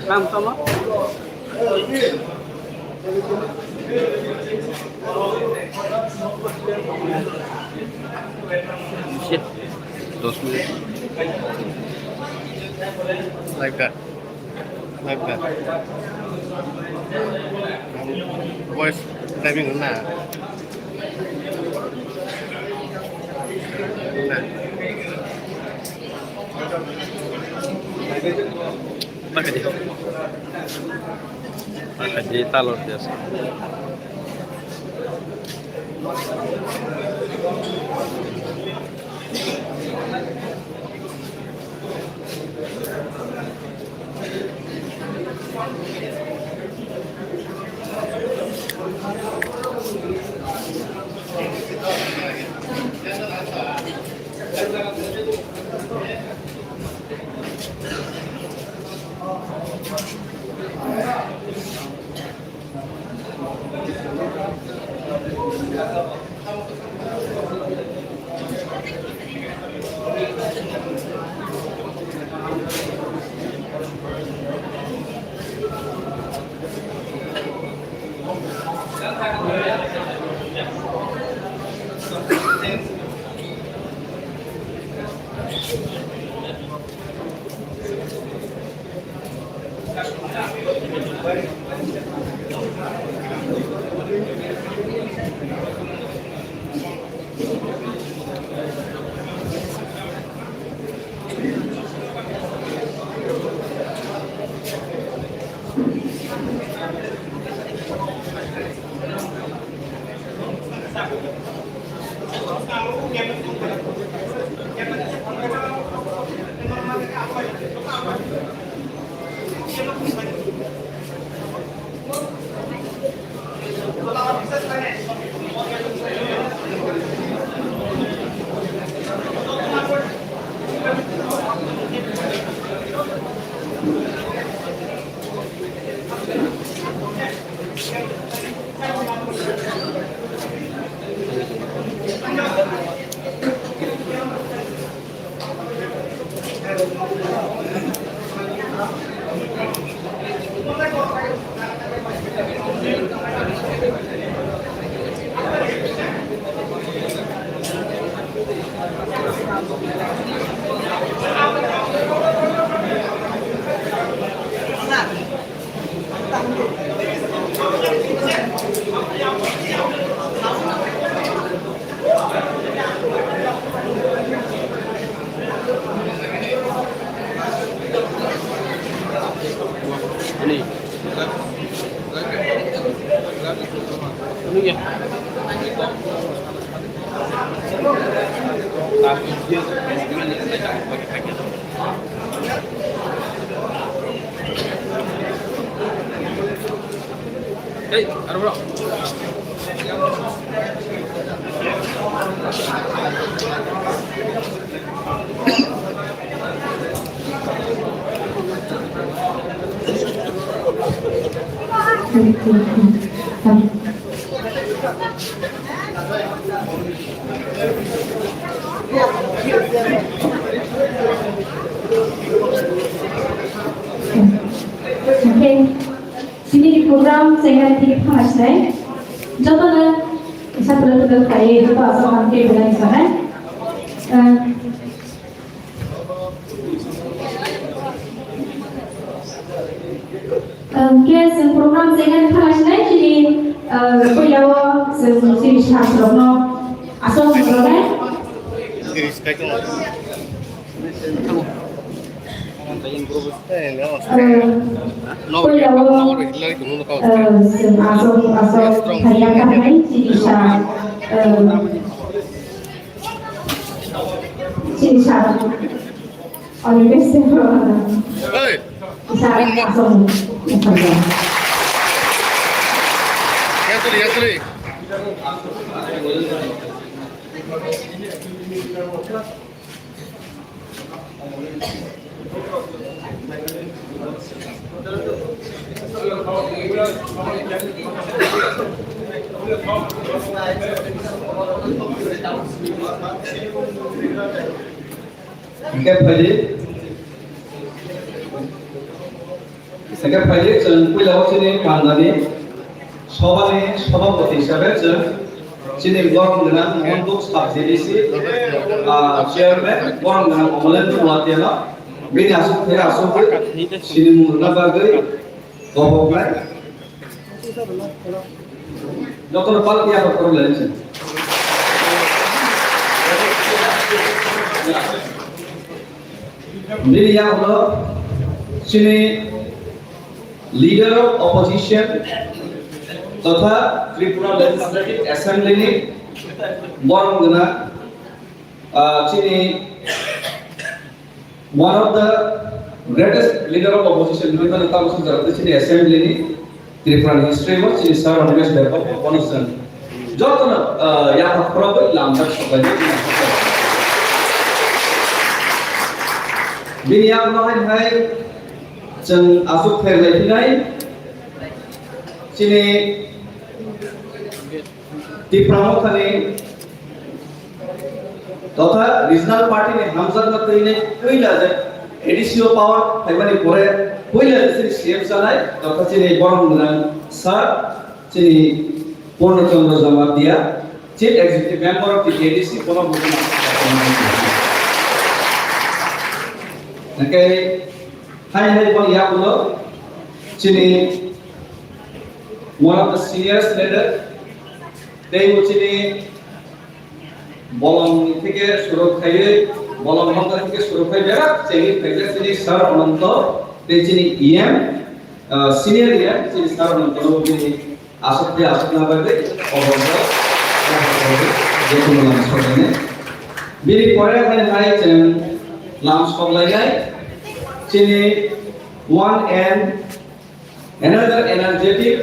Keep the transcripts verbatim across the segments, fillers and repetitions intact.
Ram tamo? Shit. Dos minute. Like that. Like that. Voice diving na. Na. Pakai di. Pakai di talor biasa. Ani. Ani ya. Hey, aro bro. Okay. Chini Program chengna thik thangna sinai. Jotono isa tolo tolo khai joto aswk ang khe belai sanai. Hwnkhe chwng program chengna thangna sinai chini, ah, puilao chwng chini sir rokno aswk rwnai. Ah, puilao, ah, chwng aswk, aswk thaiya kahnai chini sir, ah, chini sir. All the best, everyone. Hey! Isa, one more. Asong, asong. Yasri, yasri. Hingke phaidi, hingke phaidi chwng puila o chini pandani sobani sobapoti hisabe chwng chini borom gwnang Mohonduk sub J D C, ah, chairman borom gwnang Omolendu Noatia no bini aswk thai aswk chini mung rwna bagwi koboknai. Jotono palki yaphang khorok lai se. Bini yaphang chini leader of opposition totha Tripura Legislative Assembly ni borom gwnang, ah, chini one of the greatest leader of opposition hinwi mano tamo swngjak chini assembly ni Tripura ni history o chini sir Animesh Debbarma bono chwng jotono, ah, yaphang khorokwi lamjak soklai. Bini yaphang hai hai chwng aswk pher lai phinai chini Tipra Mothani totha regional party ni hamjakma twi ni puila je A D C o power phaimani pore puila je chini C M chanai totha chini borom gwnang sir chini Purno Chandra Jamatia, Chief Executive Member of the A D C, bono bo hingke hai hai bo yakulo chini one of the senior leader, tei bo chini bolong ni theke suru khaiwi, bolong hamda theke suru khai berak chengwi phaijak chini Sir Ananto tei chini E M, ah, senior E M chini Sir Ananto no bini aswk tei aswk na bagwi obo je kuno lam soknai. Bini pore hai hai chwng lam soklainai chini one and another energetic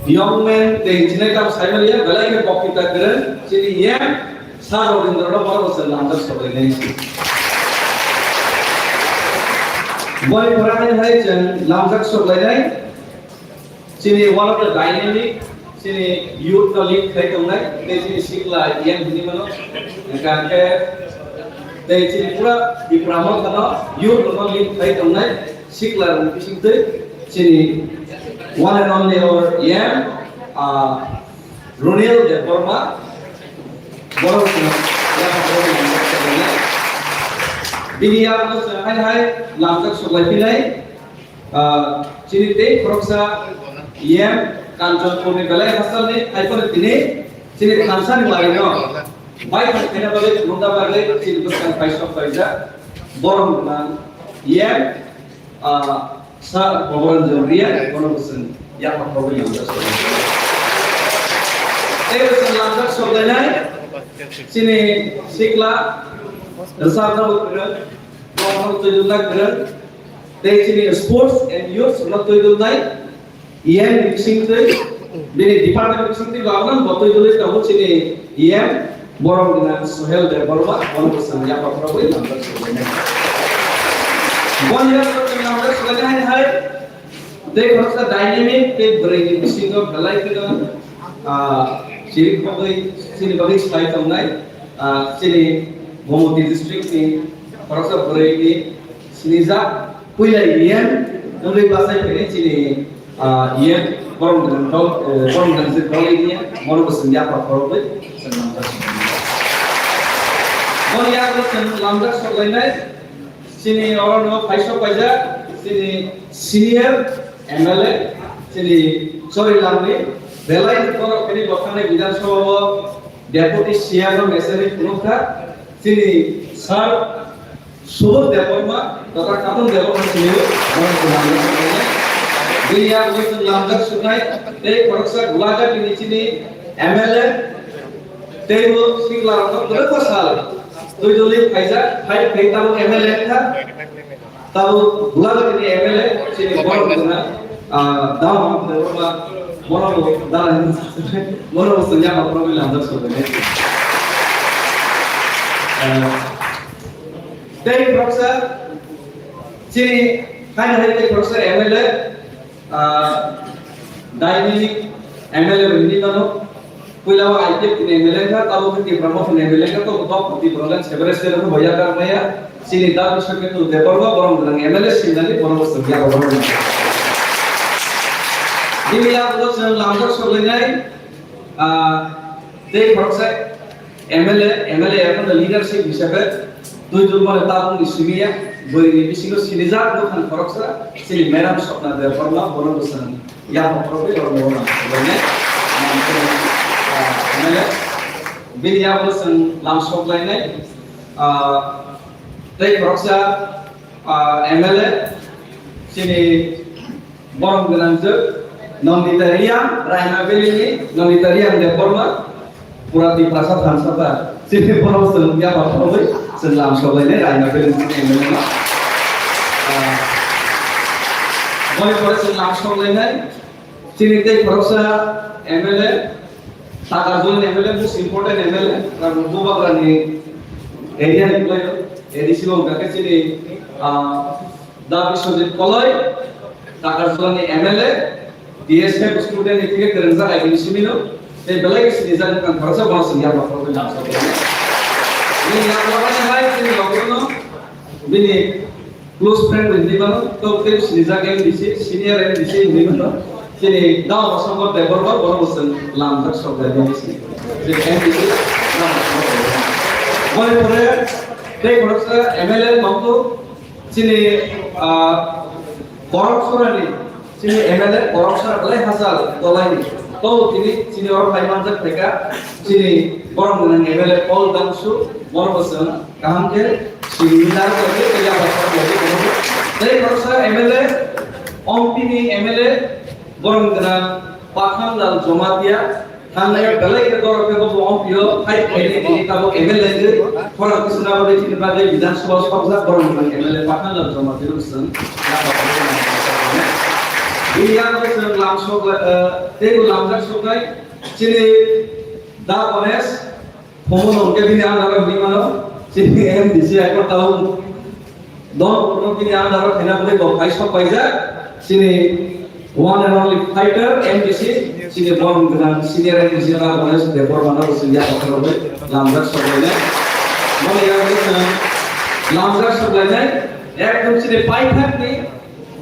young man tei chinai kam saimaliya belai khe boktita kwrwng chini E M Sir Robindra no borok se lamjak soklainai. Boi pore hai hai chwng lamjak soklainai. Chini one of the dynamic, chini youth no lead khai tongnai, tei chini sikla E M hini mano, hingka khe tei chini pura Tipra Motha no youth no lead khai tongnai, sikla rok bising twi chini one and only our E M, ah, Runil Debbarma, borok no, bini yago hai hai lamjak soklai phinai. Ah, chini tei khoroksa E M Kanchanpurni belai hasalni haiphano tini chini thansani barino bai thang khaina bagwi phunukna bagwi chini bwskang paisok paijak borom gwnang E M, ah, Sir Bhabaranjan Reang bono bo chwng yaphang bagwi lamjak soklainai. Tei bo chwng lamjak soklainai chini sikla rwchapna bo kwrwng, bono twi dulna kwrwng. Tei chini sports and youth no twi dulnai E M ni bising twi, bini department ni bising twi bagwi bo twi dulwi tongo chini E M borom gwnang Sohel Debbarma, bono bo chwng yaphang bagwi lamjak soklainai. Boni yaphang lamjak soklainai hai, tei khoroksa dynamic tei bwrwi ni bisingo belai kheno, ah, chiri khogwi chini bagwi sai tongnai, ah, chini Gomoti district ni khoroksa bwrwi ni sinijak puila E M wngwi bachai phainai chini Ah, iye, borok gwnang dol, eh, borok gwnang je dol ini ya, borok bo chwng yapha khorokbai, chwng lamjak soklainai. Boni yago chwng lamjak soklainai, chini oro no phaisok paijak, chini senior M L A, chini Chorilamni, belai borok kini bo thangnai Bidhan Sabha o Deputy C E M no message phunukha, chini sir, Subodh Debbarma, Doctor Kapil Debbarma sini, bini yago chwng lamjak suknai, tei khoroksa Golaghat ni chini M L A, tei bo sikla rok kwbangma sal, twi doli phaijak, phai phai tabuk M L A wngkha, tabuk Golaghat ni M L A, chini borok wngkha, ah, Dam Debbarma, borok bo dala hinwi, borok bo chwng yapha khoroknwi lamjak suknai. Ah, Tei khoroksa chini haino hai tei khoroksa M L A, ah, dynamic M L A bo hinwi mano. Puila o I P F ni M L A wngkha, tabuk khe Tipra Motha ni M L A wngkha, tabuk tok Tipraland separate state rok bo yakar maya. Chini da Biswaketu Debbarma borok gwnang M L A sinani borok bo chwng yakar borok. Bini yago chwng lamjak soklainai, ah, tei khoroksa M L A, M L A ekhono leadership hisabe twi dulmani tabukni simi ya, bwrwini bisingo sinijak bwkhani khoroksa, chini Madam Swapna Debbarma, bono bo chwng yapha khoroknwi borokno uanai, ah, M L A. Bini yago chwng lamsok lainai, ah, tei khoroksa, ah, M L A, chini Borom gwnangjwk Nandita Reang, Raima Valley ni Nandita Reang Debbarma, pura Tiprasa thansa ta. Chini borom chwng yapha phobwi chwng lamsok lainai Raima Valley ni M L A no. Ah, boni pore chwng lamsok lainai chini tei khoroksa M L A, Takarjala ni M L A, most important M L A, karon Bubagra ni area ni player, A D C bo wngkha khe chini, ah, Da Biswajit Koloi, Takarjala ni M L A, D S F student ni theke kwrwngjak I D C mino, tei belai khe sinijak wngkha khoroksa bono chwng yapha phobwi lamsok lainai. Bini yapha phobwi hai chini logono bini close friend bo hinwi mano, to tei sinijak M D C, senior M D C hinwi mano. Chini Dao Basambor Debbarma, bono bo chwng lamjak sok jai M D C. Je M D C, Dao Basambor Debbarma. Boni pore tei khoroksa M L A tongo, chini, ah, Koroksorani, chini M L A Koroksora belai hachal dolaini. To tini chini oro phai manjak phaikha, chini borom gwnang M L A Paul Dangsu, bono bo chwng kaham khe sini dar khe tei yapha khe tei khoroksa M L A, Ompi ni M L A, borom gwnang Pakhanlal Jamatia, thangnai belai khe dorok khe bo Ompi o fight khaini tini tabuk M L A ni khorang tisna bagwi chini bagwi Bidhan Sabha sokjak borom gwnang M L A Pakhanlal Jamatia no chwng yapha khe. Bini yago chwng lamsok, eh, tei bo lamjak soknai chini Da Ganesh, Phungo no hwnkhe bini under o hinwi mano, chini M D C hai khe tao don kuno bini under o khaina bagwi bo phai sok paijak, chini one and only fighter M D C, chini borom gwnang senior M D C ta Ganesh Debbarma no bo chwng yapha khoroknwi lamjak sok lainai. Bono yago chwng lamjak sok lainai, ekdom chini paithak ni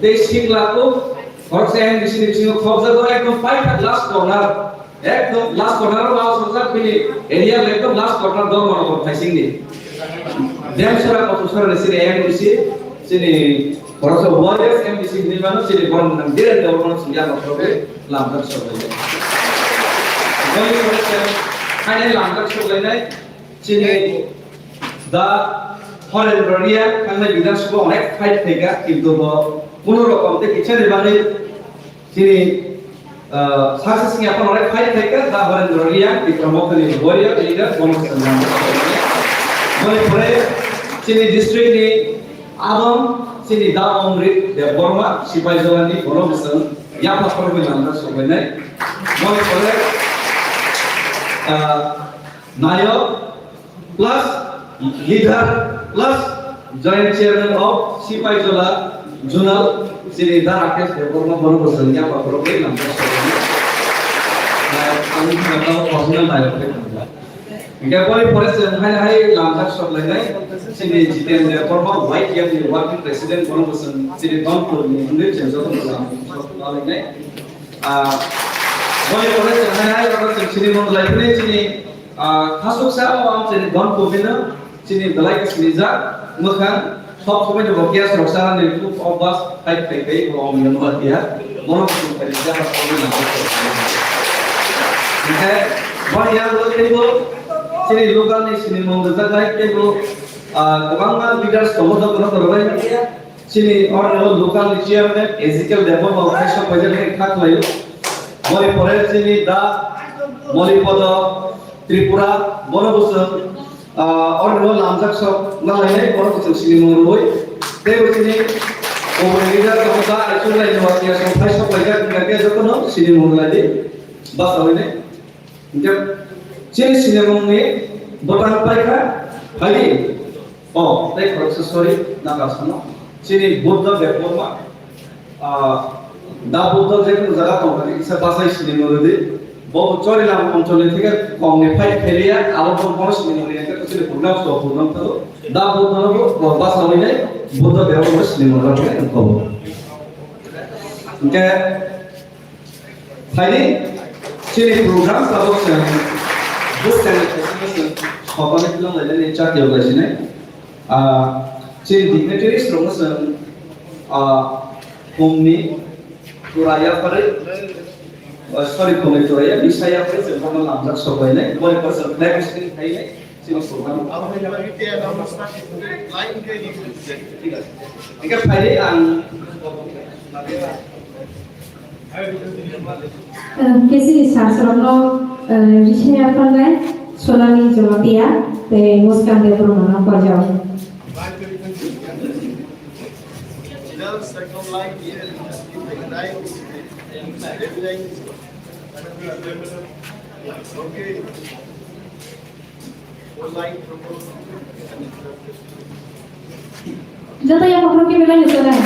tei sikla kuk, khoroksa M D C ni bisingo khobjak o ekdom paithak last corner. Ekdom last corner o bal sokjak bini area le ekdom last corner Dharmanagar thaising ni. Demsora Kothosora ni chini M D C, chini khoroksa warriors M D C hinwi mano, chini borom gwnang Biren Debbarma no chwng yapha khoroknwi lamjak sok lainai. Boni pore chwng haino lamjak sok lainai, chini Da Horendra Reang thangnai Bidhan Sabha onek fight khaikha, kintu bo kuno rokom tei kisa ni bagwi Chini, ah, success ni aphano onek fight khaikha, Da Horendra Reang, Tipra Motha ni warrior leader, bono chwng nang. Boni pore chini district ni Adong, chini Da Omrit Debbarma, Sipaijala ni, bono chwng yapha khoroknwi lamjak sok lainai. Boni pore, ah, Nayok, plus leader plus joint chairman of Sipaijala Zonal, chini Da Rakesh Debbarma, bono bo chwng yapha khoroknwi lamjak sok lainai. Ang personal nayok khe thangjak. Hinkhe boni pore chwng hai hai lamjak sok lainai, chini Jiten Debbarma, Y T F ni working president, bono bo chwng chini Donpur ni wngwi chwng joto no lamjak sok lainai. Ah, boni pore chwng hai hai oro chwng chini mung lai phini chini, ah, khasuk sa o ang chini Donpur ni no chini belai khe sinijak mwkhang sok somoi ni bo gas rok sa ni proof of bus hai khai khai bo ang yang ba ya. Bono chwng khai ja ha ko na. Hinkhe boni yang bo tei bo chini local ni sinimung rijak nai tei bo, ah, kwbangma leaders tongo joto no kwrwbai. Chini oro local ni chairman Ezekiel Debbarma bo kaisa paijak ni kha khlaio. Boni pore chini da Molipodo Tripura, bono bo chwng, ah, oro lamjak sok na lainai, bono bo chwng sinimung rwui. Tei bo chini Komorni leader tongo da Aichuk Raini Watia, chwng phai sok laijak wngkha khe jotono sinimung rwlai di. Basa hwnwi. Hinkhe chini sinimungni bwtang paikha, hai di. O, tei khoroksa sorry, nang kasano. Chini Buddha Debbarma, ah, da Buddha je kunu jaga tongkha, kisa bachai sinimung rwdi. Bo Chorilam oncholni theke kongni phai pheliya, abo bo bono sinimung rwya, khe chini program so program thalo. Da Buddha no bo, bo basa hwnwi nai, Buddha Debbarma sinimung rwya, khe kobo. Hinkhe Phaidi, chini program tabuk chwng bus channel kaisa chwng sokani film lainani chak yog laisinai. Ah, chini dignitaries rokno chwng, ah, phungni tura yapharwi, ah, sorry, phungni tura ya, bisa yapharwi chwng bono lamjak soklainai, boni pore chwng flag hosting khainai. Chini program. Thik ache. Hingke phaidi ang, eh, K C ni sir rokno, eh, bising yapharnai Sonali Jamatia tei Muskan Debbarma no pajao. Okay. Joto yapharok khe belai no chonai.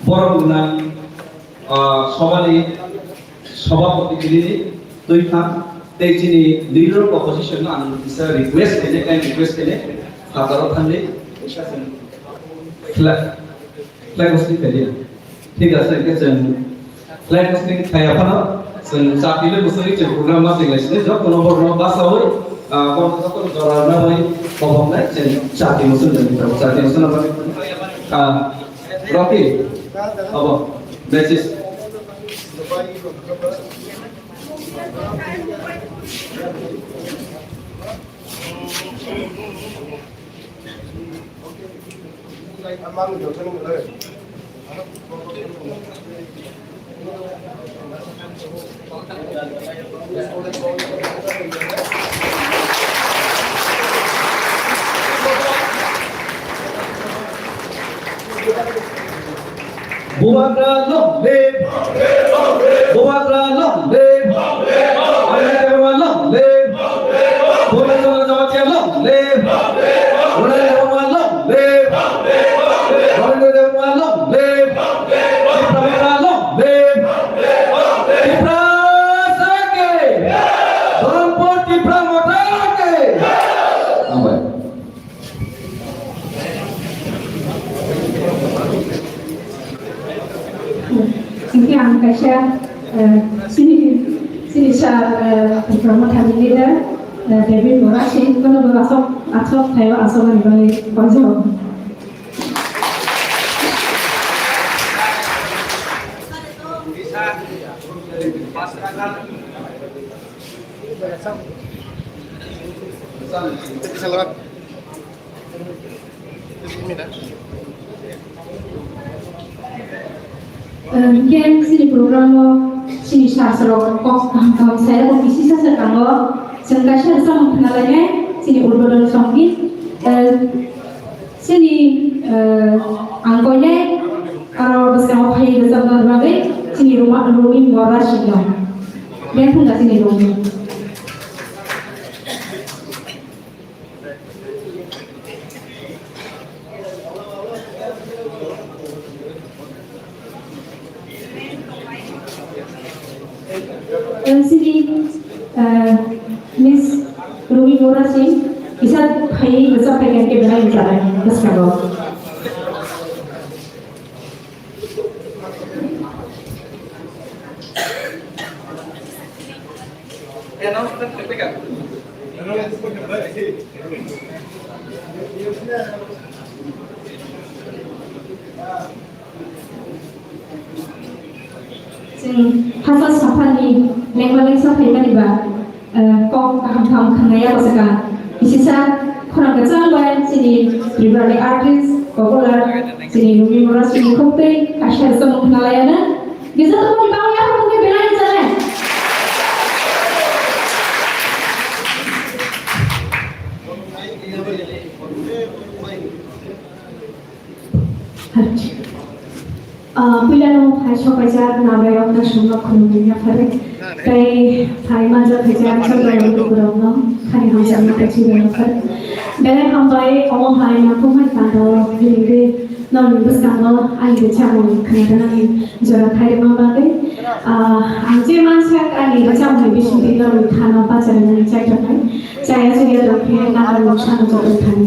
Borok gwnang, ah, sobani sobhapoti tini twi thang tei chini leader of opposition no ang kisa request khainai, kind request khainai, phataro thangwi kisa chwng flag, flag hosting khaidi. Thik ase, hingke chwng flag hosting khaiya phano chwng chati le bwswngwi chwng program ma twi lai sini, jotono borokno basawi, ah, borokno jotono jora rwna bai koboknai chwng chati muchung jani, chati muchung na bagwi, ah, Rocky, abo, Besis. Bubagra long live! Bubagra long live! Ananda Debbarma long live! Bubagra Jamatia long live! Ananda Debbarma long live! Ananda Debbarma long live! Tipra Motha long live! Tiprasa ke! Dhorompuar Tipra Motha ke! Hambai. Hingke ang kaisa, eh, sini, sini sa, eh, Tipra Mothani leader, eh, David Murasing, kono bo asok, asok thaiba asok ani bagwi koijago. Hingke chini program o chini sir rok kok kaham kaham saya bo kisi sa sa tango. Chwng kaisa samung khna lainai chini Udbodhon Songit, eh, chini, eh, ang koinai aro bwskango phai rwchapna bagwi chini Ruma, Rumi Mora sino. Beng thung da chini Rumi. Sini, eh, Miss Rumi Mora Singh, kisa phai rwchap phai khe belai rwchapnai bwskango. Chwng hachal saphani lengma lengsa phaimani ba, eh, kok kaham kaham khangnai abo se ka. Kisisa khorang kwchang bai chini Tripura ni artist, popular, chini Rumi Mora chini khok tei kaisa rwchapmung khna laiya na. Kisa to boni bang ya khok tei belai chale. Ah, puilano phai sokaijak nabai rok kasungno khulumwi yaphare. Tei phai manjak khaijak chwng rok no khani hamjakma tei chini yaphare. Belai hambai omo hai nangkukmani panda o nini tei nokni bwskango ani rwchapmung khnajaknani jora khairokma bagwi. Ah, ang je mansak ani rwchapmungni bisingtwi nokni thano bacharnani chaitongnai. Chaya chaya tongkhe naharmung sano joto thani.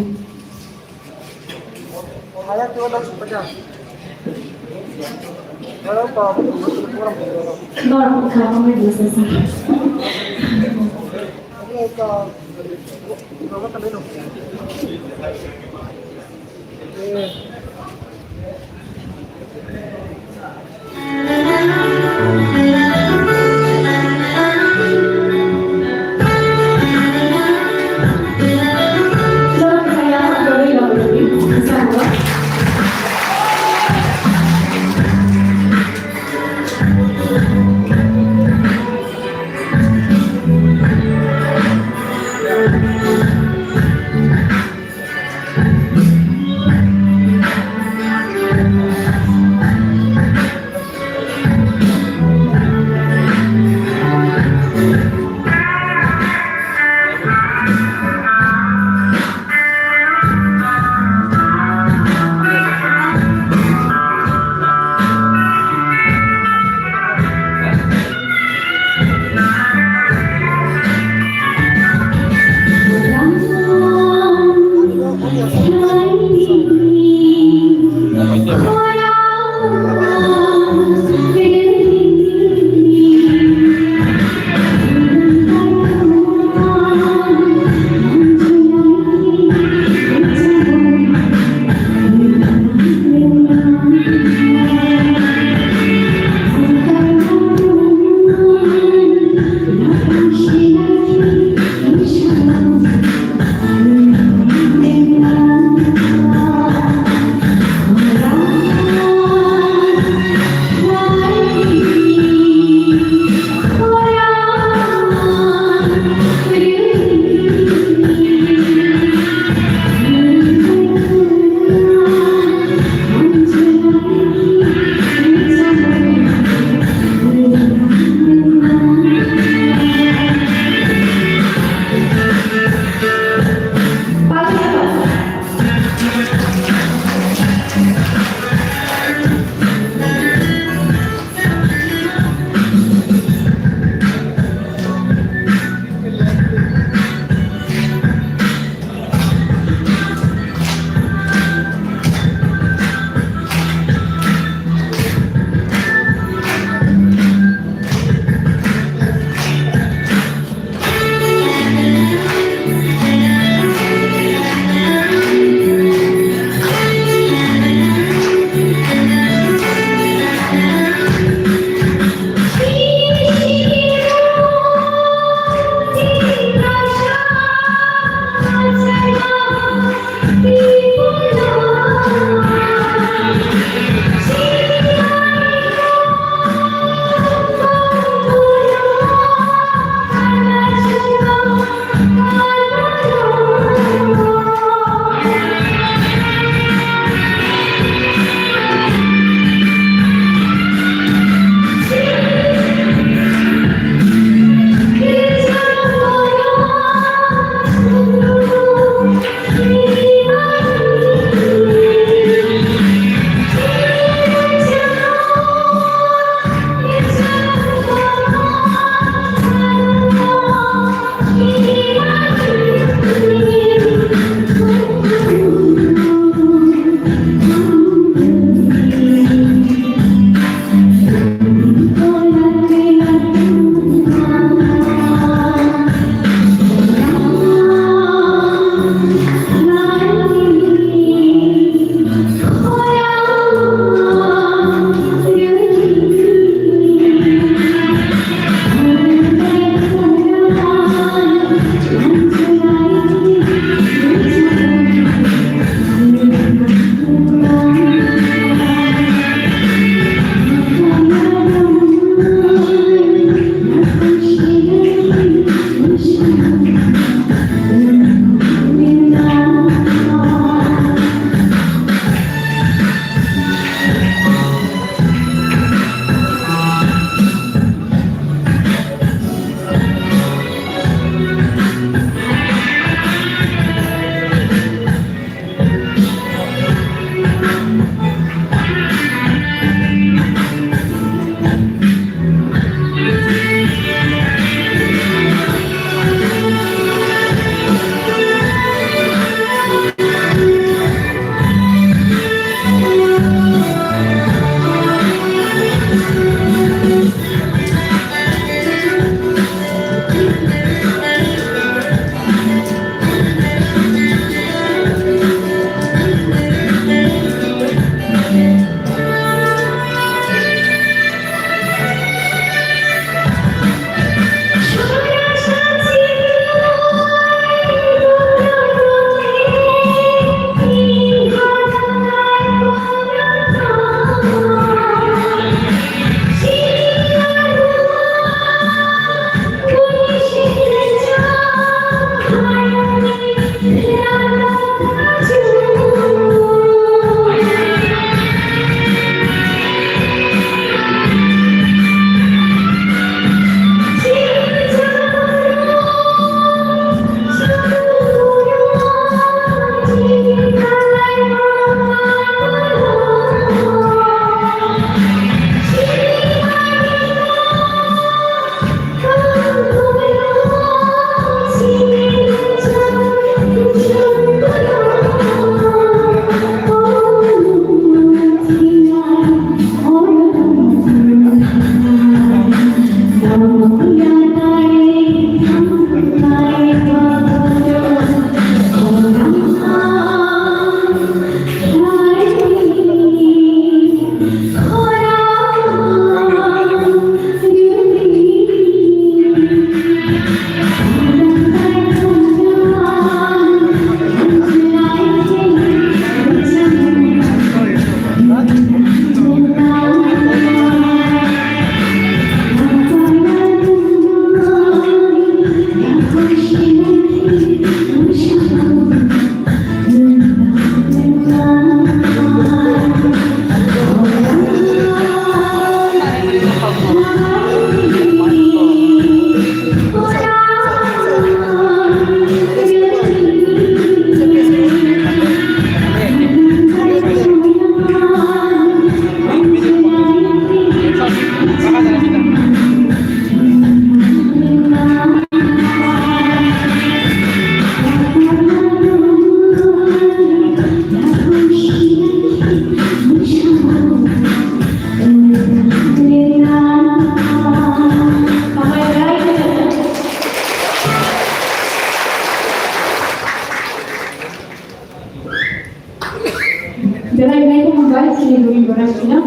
Belai belai khe hambai chini Rubin Bora sino.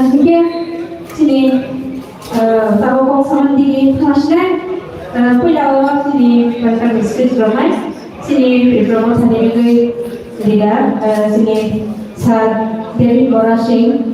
Aswk khe chini, eh, tabuk kok samani digi thangnai. Eh, puila o chini welcome speech rwnai. Chini Tripura Mothani bagwi leader, eh, chini Sir David Bora Singh.